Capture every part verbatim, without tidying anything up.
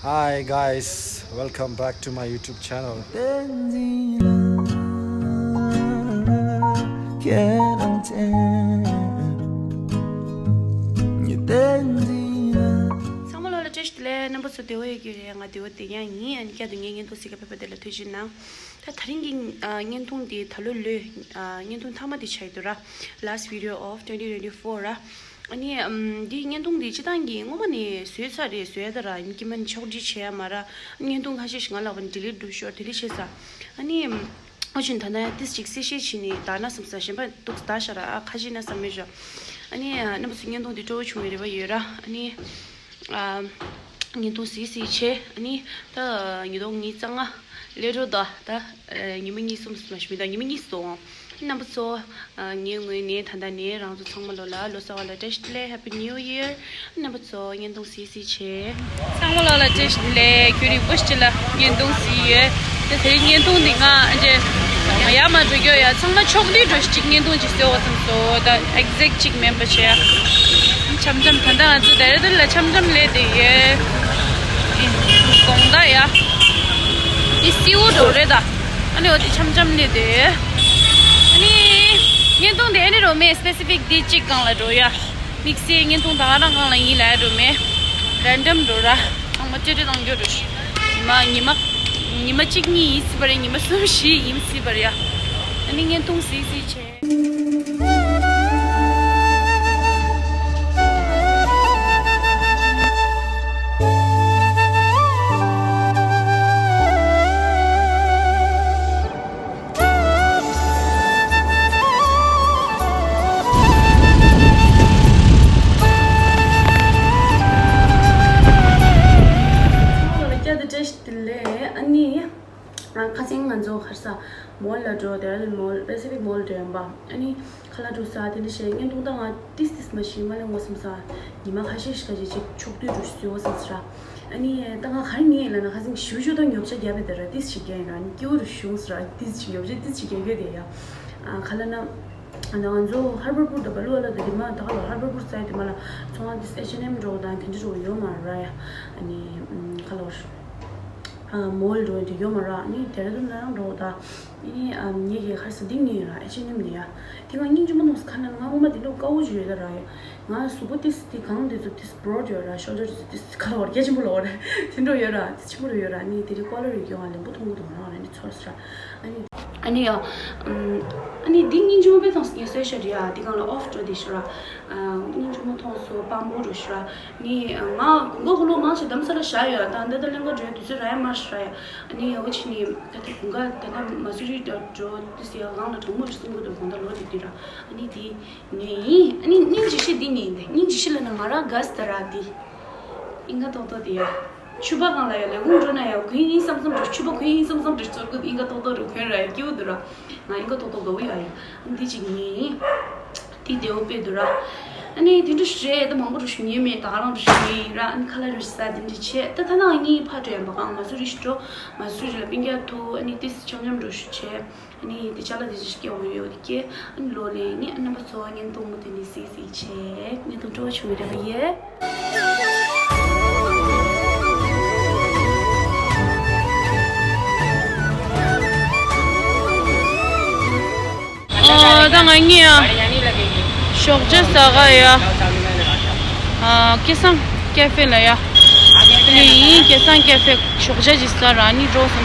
Hi guys, welcome back to my YouTube channel. ཚང་མ་ལོ་ལ་བཀྲ་ཤིས་བདེ་ལེགས། རྣམ་པ་ཚོ་བདེ་པོ་ཡོད་ཀྱི་རེད། ང་བདེ་པོ་བདེ་རྐྱང་ཡིན། ཨ་ནི་བསྐྱར་དུ་ངའི་བརྙན་ཐུང་གཟིགས་མཁན་ཕེབས་པ་དེ་ལ་ཐུགས་རྗེ་གནང་། ད་དེ་རིང་གི་ཨ་བརྙན་ཐུང་འདི་ད་ལོ་ལོའི་ཨ་བརྙན་ཐུང་མཐའ་མ་དེ་ཆགས་ཀྱི་འདུག་ར། Last video of twenty twenty-four ར། ཨ་ནི་ཨམ་འདི་བརྙན་ཐུང་འདི་སྤྱིར་བཏང་གི་སྔོན་མ་ནས་བཟོས་ཚར་རེད། བཟོ་ཡ་ད་ར་ཡིན་གྱི་མ། ནི་ཕྱོགས་སྒྲིག་བྱས་ཡ་མ་ར། བརྙན་ཐུང་ཁ་ཤས་ཤིག་ང་ལ་བ་ཌི་ལིཊ་འགྲོ་ཤོར། ཌི་ལིཊ་བྱས་ཚར། ཨ་ནི་ཨོ་ཆུན་ད་ནས་ཏིས་ཅིག་གསལ་བཤད་བྱས་ནས་ད་ན་བསམ་ས། གཞན་པ་འདུག་ད་ཤ་ར་ཨ་ཁ་ཤས་ན་བསམ་མེད་ཤོ། ཨ་ནི་རྣམ་པ་ཚོ་བརྙན་ཐུང་འདི་སྤྲོ་བོ་བྱུང་བའི་རེ་བ་ཡོད་ར། ཨ་ནི་ཨ་བརྙན་ཐུང་གཟིགས་གཟིགས་བྱས། ཨ་ནི་ད་ཉིས་སྟོང་ཉི་ཤུ་རྩ་ལྔ་སླེབས་འགྲོ་ད། ད་ཉི་མ་གཉིས་གསུམ་མ་ཞིག་མི་ད་ཉི་མ་གཉིས་སོང་། རྣམ་པ་ཚོ་ངའི་ངོས་ནས་ད་ལྟ་ནས་རང་ཚོ་ཚང་མ་ལོ་ལ་ལོ་གསར་བ་ལ་བཀྲ་ཤིས་བདེ་ལེགས། Happy New Year། རྣམ་པ་ཚོ་བརྙན་ཐུང་གཟིགས་གཟིགས་བྱས། ཚང་མ་ལོ་ལ་བཀྲ་ཤིས་བདེ་ལེགས། ཁྱོད་རིག་པོ་ཅི་ལ་བརྙན་ཐུང་གཟིགས་ཡོད། དེ་དེ་རིང་བརྙན་ཐུང་འདི་ང་ཨ་ཅེ་ང་ཡར་མར་འགྲོ་རྒྱུ་ཡ། ཚང་མ་ཕྱོགས་བསྡུས་འགྲོ་ཞིག་བརྙན་ཐུང་ཅིག་བཟོ་བ་བསམ་སོ། ད་ཨེག་ཟེག་ཅིག་མིན་པ་བྱས་ཡ། འཆམ་འཆམ་ད་ལྟ་ང་ཚོ་ཌེ་ར་ཌུན་ལ་འཆམ་འཆམ་སླེབས་བསྡད་ཡོད། དགོང་དག་ཡ། འདི་སིའུ་འགྲོ་རེད་ད། ཨ་ནི་འོ་དེ་འཆམ་འཆམ་སླེབས་བསྡད་ཡོད། ཨ་ནི་བརྙན་ཐུང་དེ་ཨ་ནི་རོ་མེ་སི་པེ་སི་ཕིག་དེ་གཅིག་སྒང་ལ་འགྲོ་ཡ། དམིགས་བསལ་བརྙན་ཐུང་ད་ག་རང་སྒང་ལ་ཡིན་ལབ་ཡ་འགྲོ་མེད། རན་ཌམ་འགྲོ་ར། ཚང་མ་ཅི་རེ་བཏང་རྒྱུ་འགྲོ་ཤི། ཉི་མ་ཉི་མ་ཉི་མ་གཅིག་གཉིས་ཡིན་སྲིད་པ་རེད། ཉི་མ་གསུམ་བཞི་ཡིན་སྲིད་པ་རེད་ཡ། ཨ་ནི་བརྙན་ཐུང་གཟིགས་གཟིགས་བྱས། བསྐྱར་དུ་བཀྲ་ཤིས་བདེ་ལེགས། ཨ་ནི་ཁ་སང་ང་ཚོ་ག་རེ་ཟ། མོལ་ལ་འགྲོ། ཌེ་ར་ཌུན་མོལ། པེ་སི་ཕིག་མོལ་འགྲོ་ཡིན་པ། ཨ་ནི་ཁ་ལག་འགྲོ་ས་དེ་འདྲ་བྱས། བརྙན་ཐུང་ད་ང་ཏིས་ཏིས་མ་ཤི་མ་ལེ་ངོ་བསམ་ས། ཉི་མ་ཁ་ཤས་ཤིག་ཁ་ཤས་ཅིག་ཕྱོགས་བསྡུས་འགྲོ་ཞིག་བཟོས་བསམ་ས་ར། ཨ་ནི་ད་ང་ག་རེ་ངས་ལབ་ན། ཁ་སང་ཞུ་ཞུ་ད་ཉོབ་ཆ་རྒྱབ་པའི་ད་ར་ཏིས་ཞིག་རྒྱག་ཡིན་ར། སྐྱིད་པོ་རུ་བྱུང་ས་ར། ཏིས་ཞིག་ཉོབ་ཆ་ཏིས་ཞིག་རྒྱག་གི་ཡོད་དེ་ཡ། ཨ་ག་ལབ་ན། ང་ཚོ་ཧར་བར་པུར་དང་བ་ལུ་བ་ལ་དེ་མ་ད་ག་ལ་ཧར་བར་པུར་སའི་དེ་མ་ལ་ཚོང་ཨ་ཏིས་ཨེཆ་ཨེན་ཨེམ་འགྲོ་དང་དེ་འདྲ་འགྲོ་ཡོད་མ་ར་ཡ། ཨ་ནི་ག་ལ་བར། ཨ་མོལ་འགྲོ་དེ་ཡོད་མ་ར། ཨ་ནི་ཌེ་ར་ཌུན་ལ་ཡང་འགྲོ་ད། ཨ་ནི་ཨ་ངེད་ཀྱི་ཁར་ས་འདི་ངེད་ར་ཨེ་ཆེ་ནེམ་ནི་ཡ། དེ་ང་སྙིང་རྗེ་མོ་ནོ་ཁ་ན་ང་ངོ་མ་དེ་འགྲོ་དཀའ་བོ་ཞུ་ཡོད་ད་ར་ཡ། ང་གཟུགས་པོ་ཏིས་དེ་གང་དེ་ཚོ་ཏིས་བྲོ་ཌ་ཡོད་ར། ཤོལ་ཌར་དེ་ཚོ་ཏིས་ཁ་ལ་བར་རྒྱ་ཆེན་པོ་ལ་བར་དེ་འགྲོ་ཡོད་ར། ཏིས་ཆེན་པོ་ར་ཡོད་ར། ཨ་ནི་དེ་རིང་ཀོ་ལ་རི་གྱོང་ང་ལེན་པོ་མཐོང་གི་འདུག་ང་ར་ནི་ཚོར་ས་ར། ཨ་ནི། ཨ་ནི་ཡ། ཨམ། ཨ་ནི་འདི་སྙིང་རྗེ་མོ་དཔེ་ཐོངས་ངས་གསོལ་ཤ་རེད་ཡ། འདི་གང་ལ་ཨོཕ་འགྲོ་དེ་ཤོ་ར། ཨ། སྙིང་རྗེ་མོ་ཐོངས་སོ་པང་པོ་རུ་ཤོ་ར། ནི་ང་དགུན་ཁ་ཁོ་ལོ་མང་ཆེ་དམ་ས་ལ་བཞག་ཡོད། ད་འདི་ད་ལེན་ག་འགྲོ་དུས་ཚོད་རག་ཡ་མ་ཤོ་ར་ཡ། ཨ་ནི་ཡ་འོ་ཆི་ནི་ད་ད་དགུན་ཁ་ད་ད་མ་སུ་རི་འགྲོ་འགྲོ་དུས་སི་ཡ་གང་ལ་གྲང་མོ་རུ་སུ་མགོ་དུ་གང་ད་ལོ་དེ་དུས་ར། ཨ་ནི་དེ་ནི་ཡིན། ཨ་ནི་སྙིང་རྗེ་ཤི་འདི་ནི་ཡིན། ད་སྙིང་རྗེ་ཤི་ལ་ན་ང་ར་ག་སི་ད་ར་དེ། ཨིན་ག་ཏོག་ཏོག་དེ་ཡ། ཕྱུ་པ་གང་ལ་ཡ་ལས་ཁུངས་འགྲོ་ན་ཡ་གུན་ཡིན་བསམ་བསམ་འགྲོ། ཕྱུ་པ་གུན་ཡིན་བསམ་བསམ་འགྲོ། ཚོར་གུ་ཨིན་ག་ཏོག་ཏོག་རུ་གུན་ར་ཡ་སྐྱིད་པོ་འདུག་ར། ང་ཨིན་ག་ཏོག་ཏོག་དགའ་བོ་ཡ་ཡ། འདི་གཅིག་ཡིན། དེ་བདེ་བོ་དཔེ་འདུག་ར། ཨ་ནི་དེ་འདྲ་ཞིག་རེད། ད་མང་པོ་རུ་ཞུ་ཉན་མེད། ད་ག་རང་རུ་ཞུ་ཉན་ཡིན་ར། ཨ་ནི་ཁ་ལག་རུ་ཞིག་ཟ་དེ་འདྲ་བྱས། ད་ད་ནང་ངའི་ཕ་འགྲོ་ཡ་མ་གང་མ་སུ་རི་ཞིག་འགྲོ། མ་སུ་རི་ལ་སྤུན་ཀྱག་ཐུག་ཨ་ནི་ཏིས་འཆམ་འཆམ་འགྲོ་ཞུ་བྱས། ཨ་ནི་དེ་ཅ་ལག་དེ་ཅིག་སྐྱེ་བ་ཡོད་དེ་སྐྱེ། ཨ་ནི་ལོ་ལེ་ནི་རྣམ་པ་ཚོ་བརྙན་ཐུང་མུ་མཐུད་ནས་གཟིགས་གཟིགས་བྱས། བརྙན་ཐུང་སྤྲོ་བོ་བྱུང་བའི་རེ་བ་ཡོད། ཨོ་ད་ང་གཉིས་ཡ་ཞོགས་ཇ་ཟ་ག་ཡ། ཨ། སྐལ་བཟང་ཀེ་ཧྥེ་ལ་ཡ། ཨ་ནི་ཡིན། སྐལ་བཟང་ཀེ་ཧྥེ་ཞོགས་ཇ་ཅིག་ཟ་ར། ཨ་ནི་འགྲོ་བསམ།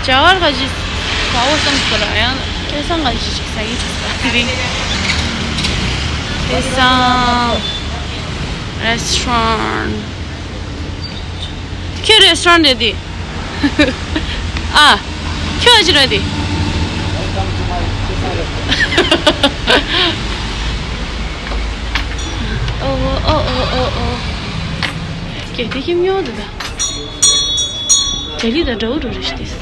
ཇ་གར་ག་ཅིག་ཟ་འོ་བསམ་ཟ་ར། ཡང་སྐལ་བཟང་ག་ཅིག་ཅིག་ཟ་ཡིན་ཟ་དེ་རིང་། སྐལ་བཟང་རེ་སི་ཊོ་རན། ཁྱོད་རེ་སི་ཊོ་རན་རེད་དེ། ཨ། ཁྱོད་ཨ་ཅི་རེད་དེ། ཨོ་ཨོ་ཨོ་ཨོ་ཨོ། གལ་ཏེ་ཁྱིམ་ཉོ་འདི་ད། ཇ་ལི་ད་འདྲ་བོ་འགྲོ་རེ་ཤི་ཏིས།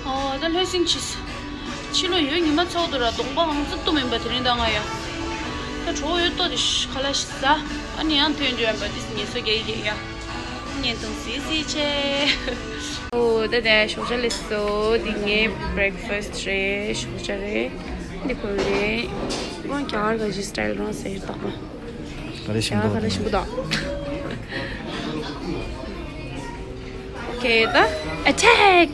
ཨོ་ད་ལྷོད་སིང་ཆིས། ཕྱི་ལོ་ཡོད་ཉི་མ་ཚོགས་འདུག་ར། གདོང་པ་ཧང་ཚ་ཏུ་མིན་པ་དེ་རིང་ད་ང་ཡ། ད་གྲོགས་ཡོད་ཏོ་དེ་ཤ་ཁ་ལ་ཤི་ས། ཨ་ནི་ཡང་ཐོན་འཇོན་པ་དེ་སི་ངེ་སོ་རྒྱ་ཡི་རྒྱ་ཡ། བརྙན་ཐུང་གཟིགས་གཟིགས་བྱས། ཨོ་ད་དེ་ཞོགས་ཇ་ལེ་སོ་དེ་ངའི་བྷི་རེག་ཕ་སི་ཊི་རེད། ཞོགས་ཇ་རེད། འདི་ཁོ་རེད། ཁོང་རྒྱ་གར་ག་ཅི་སི་ཊལ་རང་ཟེར་ཏག་པ། ག་རེ་ཞིམ་པོ་དང་། Okay, the attack.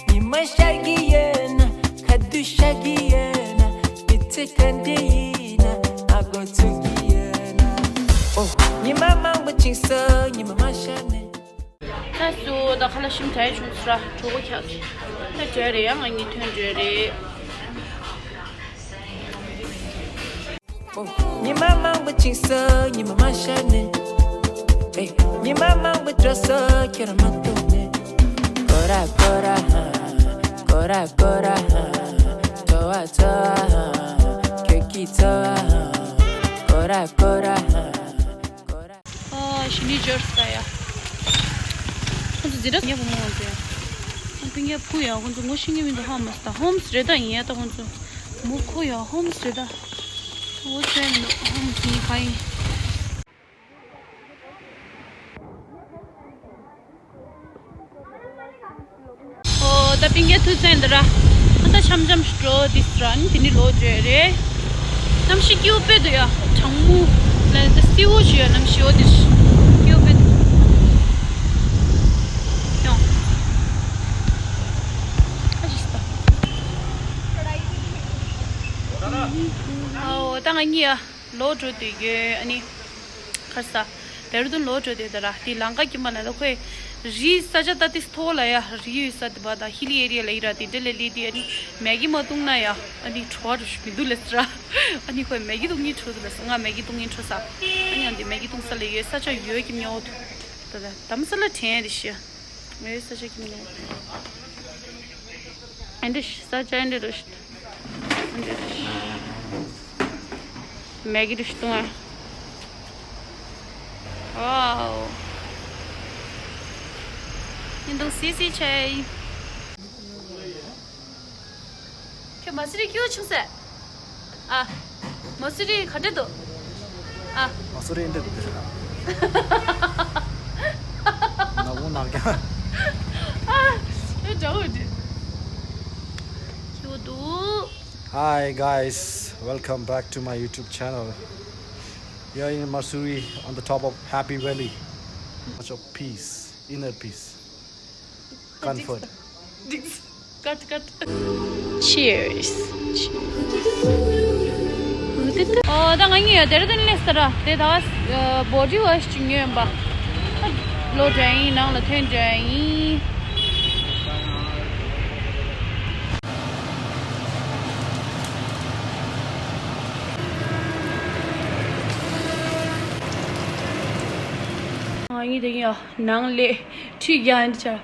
ཉི་མ་ཤར་གྱི་ཡོད་ན། ཁ་བསྡུས་ཤར་གྱི་ཡོད་ན། མི་ཚེ་ག་འདྲ་ཡིན་ན། ཨ་གོ་ཚུགས་ཀྱི་ཡོད་ན། ཨོ། ཉི་མ་མང་པོ་ཕྱིན་སོང་། ཉི་མ་མ་ཤར་ནས། ད་སུ་ད་ཁ་ལག་ཞིམ་དྲག་བྱུང་ཚུལ་ར་གྲོད་ཁོག་ཁྱག་ཚུལ། ད་འབྲས་རེད་ཡ། ང་གཉིས་ཐོན་འབྲས་རེད། ཉི་མ་མང་པོ་ཕྱིན་སོང་། ཉི་མ་མ་ཤར་ནས། ཨེ། ཉི་མ་མང་པོ་འགྲོ་སོང་། ཁྱོད་རང་མ་ཐུག་ནས། ཀོ་ར་ཀོ་ར་ཧ། ཀོ་ར་ཀོ་ར་ཧ། ཚོར་བ་ཚོར་བ་ཧ། ཁྱོད་ཀྱི་ཚོར་བ་ཧ། ཀོ་ར་ཀོ་ར་ཧ། ཀོ་ར། ཨ། ཞི་ནི་འབྱོར་ས་ཡ། ཁོང་ཚོ་འཛིན་གྲྭ་ཉེ་བོ་མོ་ཚོ་ཡ། ཨ། སྤུན་ཀྱག་ཕུ་ཡ། ཁོང་ཚོ་ངོ་ཤེས་ཀྱི་མི་འདུག་ཧ་མ་སི་ད། ཧོམ་སི་རེད་ད། ཡིན་ཡ་ད། ཁོང་ཚོ་མོ་ཁོ་ཡ་ཧོམ་སི་རེད་ད། ཨོ་ཚོ་ཡ་མི་འདུག་ཧོམ་སི་ཡིན་ག་ཡིན། ཨོ་ད་སྤུན་ཀྱག་ཐུག་ཚར་འདི་ར། ཨ་ད་འཆམ་འཆམ་ཞིག་འགྲོ་འདི་ར། ཨ་ནི་དེ་ནི་ལོག་འགྲོ་ཡ་རེད། གནམ་གཤིས་སྐྱིད་པོ་དཔེ་འདུག་ཡ། གྲང་མོ་ལ་ད་བསིལ་བོ་ཞིག་ཡ། གནམ་གཤིས་འོ་དེ་སྐྱིད་པོ་དཔེ་འདུག་ཡ། ཁ་ཅིག་ཟ། ཨོ་ད་ང་གཉིས་ཡ། ལོག་འགྲོ་འདོད་ཡོད། ཨ་ནི་ཁར་ས་དེ་རུ་དུ་ལོག་འགྲོ་འདོད་ད་ར། དེ་ལམ་ཁ་ཀྱི་མ་ན་ད་ཁོས་རིའི་ས་ཆ་ད་ཏིས་མཐོ་ལ་ཡ། རི་ཡོད་ས་དེ་བ་ད་ཧི་ལི་ཨེ་རི་ཡ་ལ་ཡི་ར། དེ་འདྲ་ལ་ལི་དེ་ཨ་ནི་མེ་གི་མ་བཏུང་ན་ཡ། ཨ་ནི་བྲོ་བ་རུ་ཞུ་མི་འདུག་ལ་སི་ར། ཨ་ནི་ཁོས་མེ་གི་བཏུང་ཉིན་བྲོ་འདུག་ལ་སི། ང་མེ་གི་བཏུང་ཉིན་བྲོ་ས། ཨ་ནི་ཡང་དེ་མེ་གི་བཏུང་ས་ལ་ཡོད་ས་ཆ་ཡོད་ཀྱི་མྱོ་འདུག་ད་ད་དམ་ས་ལ་དྲན་དེ་ཤི། ངའི་ས་ཆ་ཁྱིམ་ནས། ཨེ་འདྲ་ཞིག་ས་ཆ་ཨེ་འདྲ་རུ་ཞིག་ཨེ་འདྲ་རུ་ཞིག་མེ་གི་རུ་ཞིག་བཏུང་ཨ། ཝའོ། ཉིན་དུང་སི་སི་ཆེ། ཁྱོད་མ་སི་རི་ཁྱོད་ཆུང་ཟེར། ཨ། མ་སི་རི་ག་འདྲ་འདུག་ཨ། མ་སི་རི་འདྲ་འདུག་ཟེར། ནག་པོ་ནག་རྐྱང་། ཨ། ཨེ་འདྲ་བོ་འདྲ། ཁྱོད་འདུག Hi guys, welcome back to my YouTube channel. We are in Mussoorie on the top of Happy Valley. Much of peace, inner peace. Comfort. Cut, cut. Cheers. ཨོ་ད་ང་གཉིས་ཡ་ཌེ་ར་ཌུན་སླེབས་ས་ར། དེ་ད་བ་བོ་ཌི་ཝ་ཤི་ཅིག་ཉོས་ཡིན་པ། ལོག་འགྲོ་ཡིན། ནང་ལ་ཐོན་འགྲོ་ཡིན། ང་གཉིས་དེ་གཉིས་ཡ་ནང་སླེབས། ཁྲུས་རྒྱག་ཡིན་ཆ།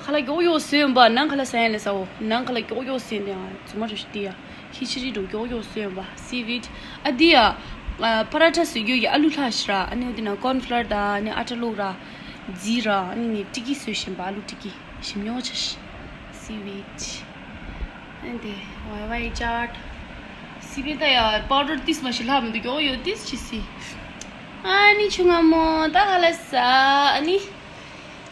ཁ་ལག་མགྱོགས་མགྱོགས་བཟོས་ཡིན་པ། ནང་ཁ་ལག་ཟ་ཡ་ལས་ཟའོ། ནང་ཁ་ལག་མགྱོགས་མགྱོགས་བཟོས་ནས་ང་རྫུན་མ་རེ་ཞིག་འདི་ཡ། ཁི་ཆི་རི་འགྲོ་མགྱོགས་མགྱོགས་བཟོས་ཡིན་པ། སི་ཝིད། ཨ་འདི་ཡ། ཨ་པ་ར་ཐ་བཟོས་རྒྱུ་ཡི་ཨ་ལུ་ལྷག་ཤི་ར། ཨ་ནི་འོ་འདི་ན་ཀོན་ཕློར་དང་ཨ་ནི་ཨ་ཊ་བླུགས་ར། རྫིས་ར། ཨ་ནི་ངས་ཏི་གི་བཟོས་བཞིན་པ། ཨ་ལུ་ཏི་གི་ཞིམ་ཉོ་ཆ་ཤི། སི་ཝིད། ཨ་ནི་དེ་ཝའི་ཝའི་ཅཱཊ། སི་ཝིད་ད་ཡ་པའུ་ཌར་ཏིས་མ་ཞིག་ལྷག་མི་འདུག་མགྱོགས་ཡོད་ཏིས་ཅི་སི། ཨ་ནི་ཆུང་ངམ་མོ་ད་ཧ་ལ་ས། ཨ་ནི།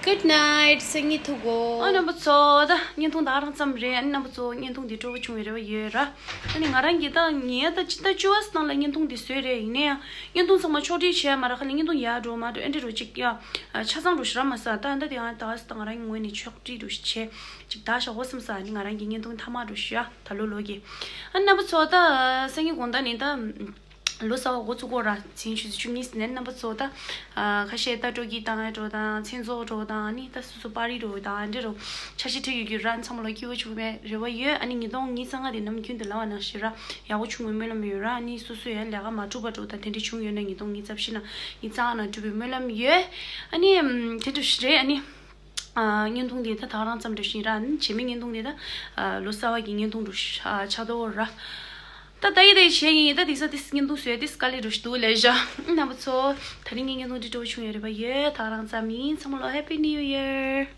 Good night. སང་ཉིན་ཐུག་གོ། ཨ་རྣམ་པ་ཚོ། ད་བརྙན་ཐུང་ད་རང་ཙམ་རེད། ཨ་ནི་རྣམ་པ་ཚོ་བརྙན་ཐུང་འདི་སྤྲོ་པོ་བྱུང་བའི་རེ་བ་ཡོད་ར། ཨ་ནི་ང་རང་གིས་ད་ཉིན་ད་ཕྱི་ཟླ་བཅུ་པ་སྟེང་ལ་བརྙན་ཐུང་འདི་བཟོས་རེད། ཡིན་ན་ཡང་བརྙན་ཐུང་ཚང་མ་ཕྱོགས་སྒྲིག་བྱས་མ་ར། ཁ་ལ་བརྙན་ཐུང་ཡར་འགྲོ་མར་འགྲོ་ཨེ་འདྲ་རུ་ཅིག་ཡ། ཆ་ཚང་རུ་ཞིག་ར་མ་ཟ། ད་ད་དེ་ཡང་ད་ད་ང་རང་གི་ངོས་ནས་ཕྱོགས་སྒྲིག་རུ་ཞིག་བྱས་ཅིག་ད་བཞག་གོ་བསམ་ས། ཨ་ནི་ང་རང་གི་བརྙན་ཐུང་མཐའ་མ་རུ་ཞུ་ཡ། ད་ལོ་ལོ་གི། ཨ་རྣམ་པ་ཚོ། ད་སང་ཉིན་དགོང་དག་ནི་ད། ལོ་གསར་པ་འགོ་བཙུགས་གོ་ར། ཚེས་ཉི་ཤུ་རྩ་བཅུ་གཉིས་ནས་རྣམ་པ་ཚོ་ད། ཨ་ཁ་ཤས་ད་སྤྲོ་སྐྱིད་བཏང་ཡ་འགྲོ་དང་། མཚན་ཚོགས་འགྲོ་དང་། ཨ་ནི་ད་སོ་སོ་པར་ཊི་འགྲོ་དང་། འདི་རུ་འཆར་གཞི་བྲིས་ཡོད་རྒྱུ་ར། ཚང་མ་ལོ་སྐྱིད་པོ་བྱུང་བའི་རེ་བ་ཡོད། ཨ་ནི་ཉིས་སྟོང་ཉི་ཤུ་རྩ་ལྔ་དེ་ནམ་རྒྱུན་དུ་ལབ་པ་ནང་བཞིན་ར་ཡག་པོ་བྱུང་བའི་སྨོན་ལམ་ཡོད་ར། ཨ་ནི་སོ་སོ་ཡང་ལས་ཀ་མ་འགྲུབ་པ་འགྲོ་དང་དེ་འདྲ་བྱུང་ཡོད་ན་ཉིས་སྟོང་ཉི་ཤུ་རྩ་བཞི་ནང་ཉི་ཤུ་རྩ་ལྔ་ནང་འགྲུབ་པའི་སྨོན་ལམ་ཡོད། ཨ་ནི་དེ་འདྲ་ཞིག་རེད། ཨ་ནི། ཨ་བརྙན་ཐུང་དེ་ད་ད་ག་རང་ཙམ་འདྲ་ཞིག་ར། ཨ་ནི་རྗེས་མའི་བརྙན་ཐུང་དེ་ད་ཨ་ལོ་གསར་པ་གི་བརྙན་ཐུང་འདྲ་ཞིག་ཨ་ཆགས་འདུག་ར། ད་ད་ཡི་ད་ཡི་བྱས་ཡིན། ད་དེང་སང་དེ་བརྙན་ཐུང་བཟོས་དེ་དཀའ་ལས་འདྲ་ཞིག་འདུག་ལབ་བཞག་རྣམ་པ་ཚོ། ད་རིང་གི་བརྙན་ཐུང་འདི་སྤྲོ་པོ་བྱུང་ཡོད་རེ་བ་ཡོད། ད་ག་རང་ཙམ་ཡིན། ཚང་མ་ལ་Happy New Year།